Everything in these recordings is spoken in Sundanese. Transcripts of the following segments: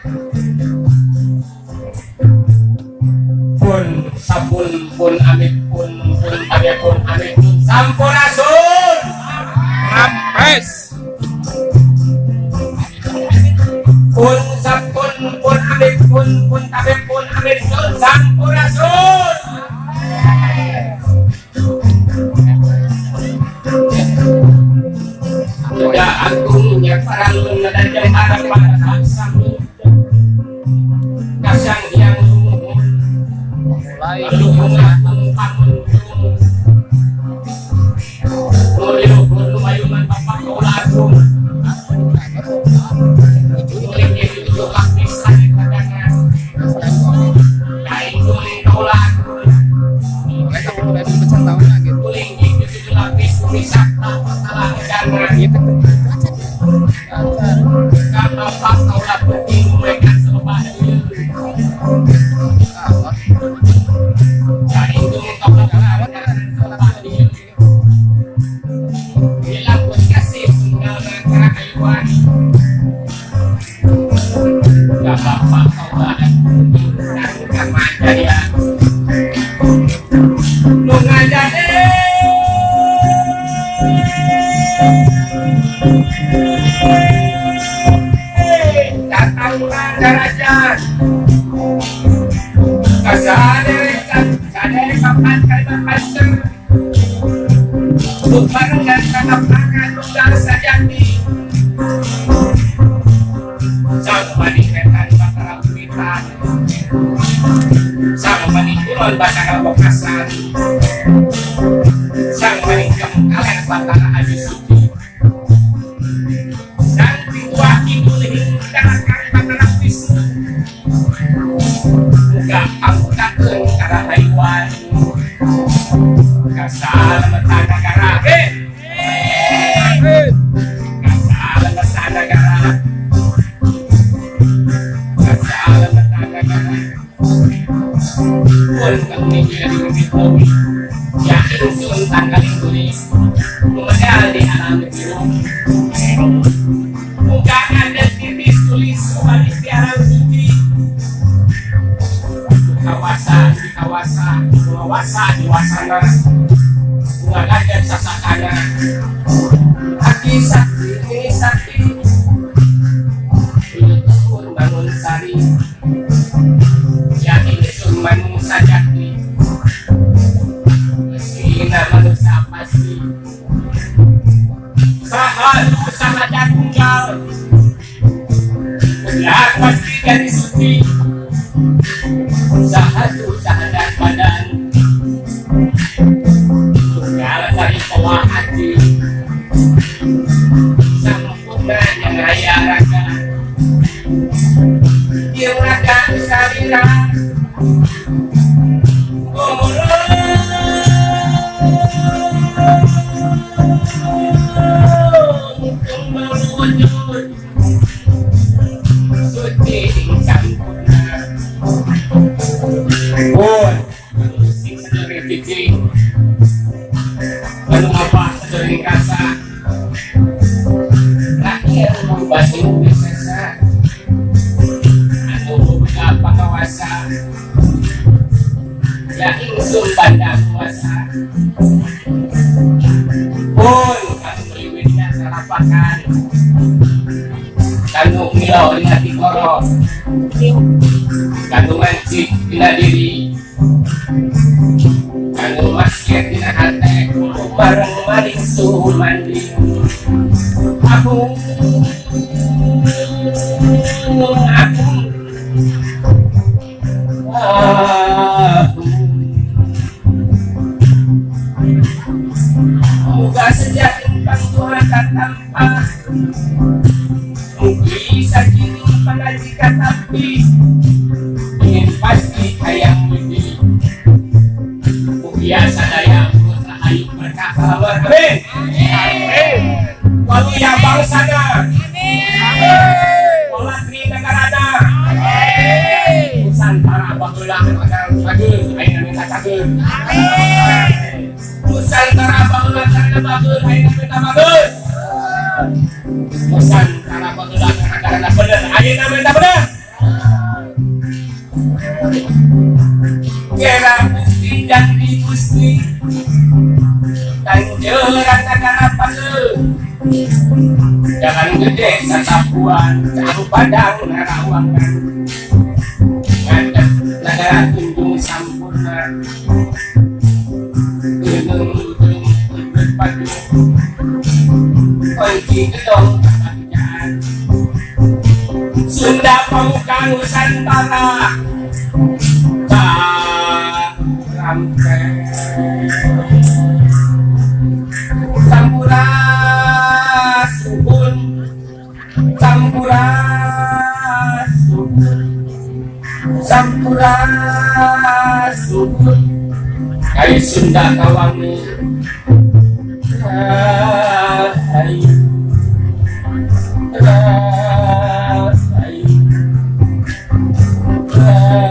Pun sabun pun amit pun pun tabe pun amit pun sampurasun. Rampes. Pun sabun pun amit pun pun tabe pun amit pun sampurasun. Sudah agungnya parang nadadyan para sami kasang yang sumuhun Mulai. Luhung agung pamuntung Luhur lumayuman bapak kaula agung Tuling itu lapis langit kadangan Kain tuling kaula agung Mulai tapi mulai besar tahunnya gitu. Tuling itu lapis bumi sakta pertala edangan Gitu. Bapak kaula penting mereka selebah ieu. Kain tuling kaula selebah ieu. Dilapun kasih tunggal karahayuan. Ka bapak kaula penting kang kamajaya. Nu ngajade datang raja kasaderekan sadere papan kalima pancer bebarengan katapangan tunggal sajati sang maningretan batara wiwitan sang maning kulon batara wekasan sang maning kalen batara aji suci sang titua kidul hingga batara wisnu muga pangutakeun karahayuan kasalamatan nagara amin kasalamatan nagara kasalamatan nagara pun kang ninyo di ya ingsun tanggaling tulis kumedal di alam biru muga ada titis tulis umanis di alam suci kawasa di kawasa kawasa di wasana ngagajan sasakana hati sakti ini sakti Uyut bangun sari ya ingsun manusa jati Sina manusia pasti sahalu sahaja tunggal mutlak pasti jadi suci sahatu sahadat badan tunggal dari bawah hati sampurna yang raya raga yang raga sarira berwujud suci sampurna pun sing sadari cicing anu apa sadari kasa rakyat membasing wisesa anu boga pangawasa ya ingsun banda kuasa pun kanu wiwitna sarapakan kanu ngilo dina tikoro kanu mancik dina diri kanu masket dina hate bareng maring sumanding aku aku aku muga sejati pangtuhan katampa mugi sajiring pangaji katampi ingin pasti hayang widi mugia sadaya rahayu berkah salamar amin amin waluya bangsana walatri negarana Nusantara baheula anu cageun ayeuna minta cageun Nusantara baheula kana bageun ayeuna minta bageun Nusantara baheula kana bener ayeuna minta bener. Gusti Tanjeran nagara pangeu Jalan gede satapuan Caru Padang narawangan Ngadep nagara Tunjung Sampurna Geungeung ujung Ibet padu Kunci gedong kabagjaan Sunda Pamuka Nusantara Rampes Sampurasuhun Sampurasuhun Sampurasuhun Kai Sunda Kawangi Rahayu Rahayu Rahayu.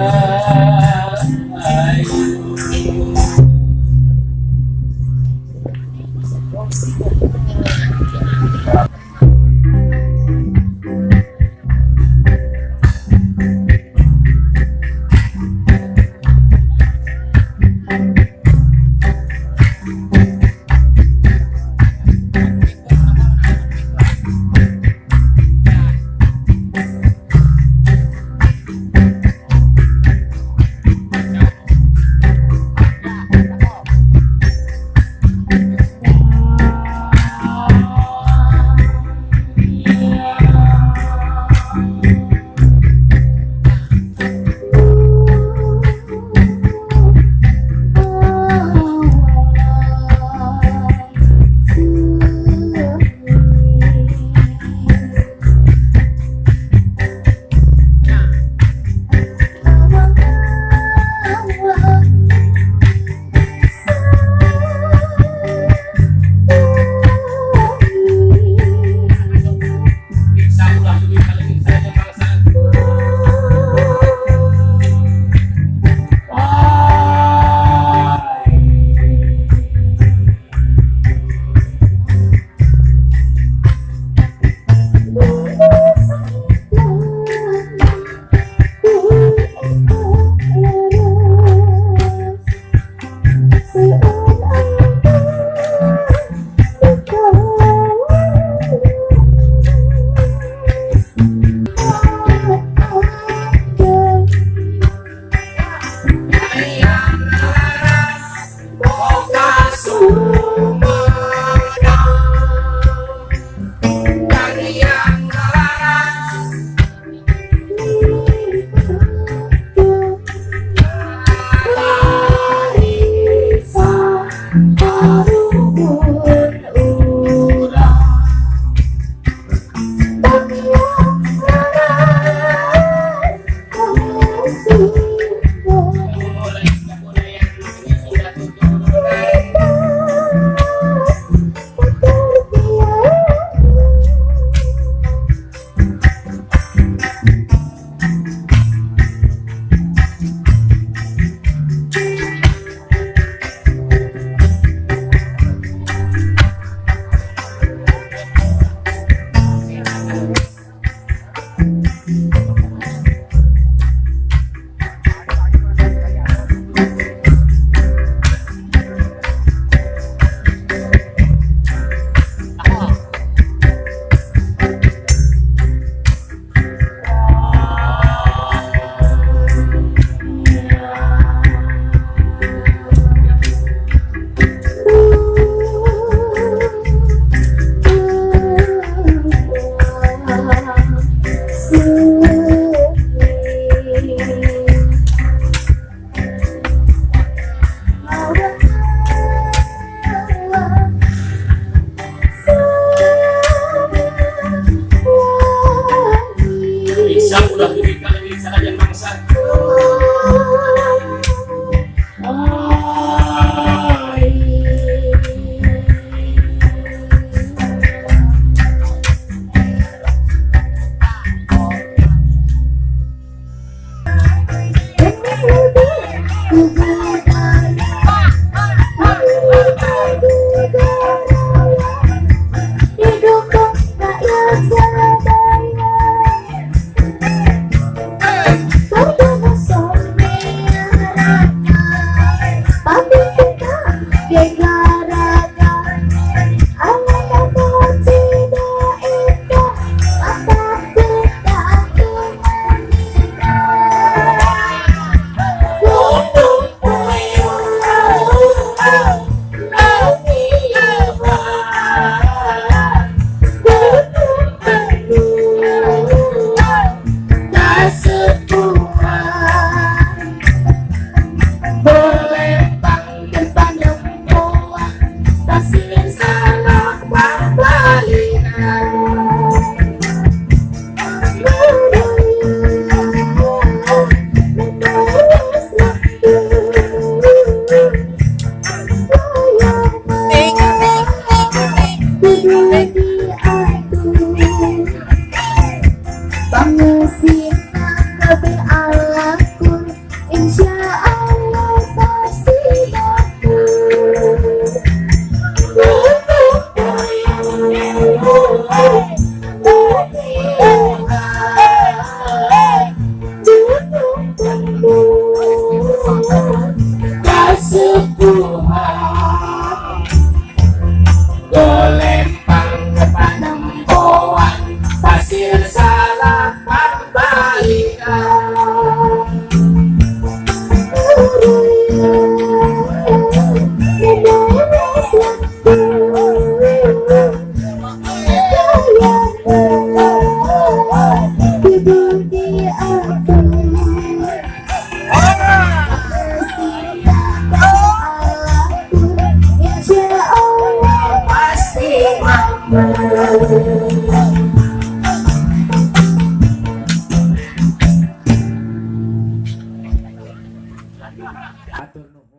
Didukung rakyat Surabaya. Atur nuhun.